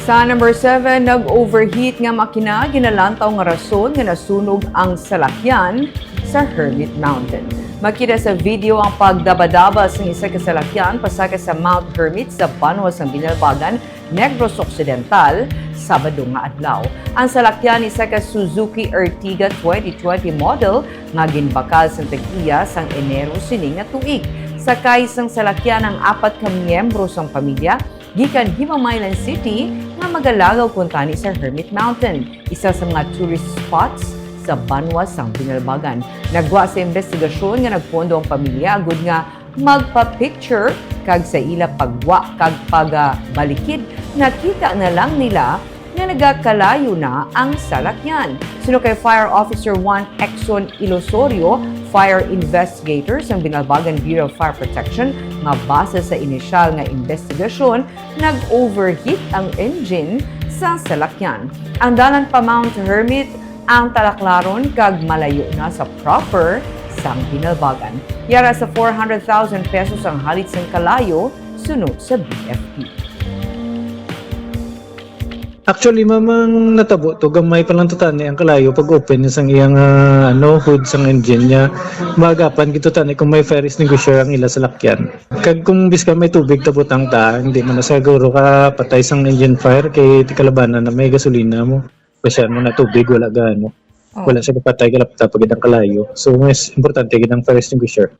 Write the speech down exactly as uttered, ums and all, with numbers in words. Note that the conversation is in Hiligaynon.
Sa number seven, nag-overheat nga makina, ginalantaw nga rason nga nasunog ang salakyan sa Hermit Mountain. Makita sa video ang pagdabadaba sa isa ka salakyan pasaka sa Mount Hermit sa banwa sang Binalbagan, Negros Occidental, Sabado nga adlaw. Ang salakyan isa ka Suzuki Ertiga twenty twenty model nga ginbakal sang tag-iya sang Enero sini nga tuig. Sakay sang salakyan ang apat ka miyembro sang pamilya gikan Himamaylan City nga magalagaw kuntani sa Hermit Mountain, isa sa mga tourist spots sa banwa sang Binalbagan. Nagwa sa investigasyon nga nagpondo ang pamilya agud nga magpa-picture, kag sa ila pagwa kag pagabalikid, nakita na lang nila nga nagakalayo na ang salakyan. Suno kay Fire Officer one Exxon Ilosorio, fire investigator sang Binalbagan Bureau of Fire Protection, nga base sa inisyal nga investigasyon, nag-overheat ang engine sa salakyan. Ang dalan pa Mount Hermit ang talaklaron kag malayo na sa proper sang Binalbagan. Yara sa four hundred thousand pesos ang halid sang kalayo, suno sa B F P. Actually, mamang natabo to, gamay pa lang to tani ang kalayo pag open sang iyang ah, ano, hood sang engine niya. Maagapan gito tani kung may fire extinguisher ang ila salakyan. Kag kung biskan may tubig tabutang ta, hindi man na siguro ka patay sang engine fire kay tikalabanan na may gasolina mo. Kasi mo na tubig, wala gaano. Oh. Wala siya kapatay, kalapta pa gid ang kalayo. So, mas importante gid ang fire extinguisher.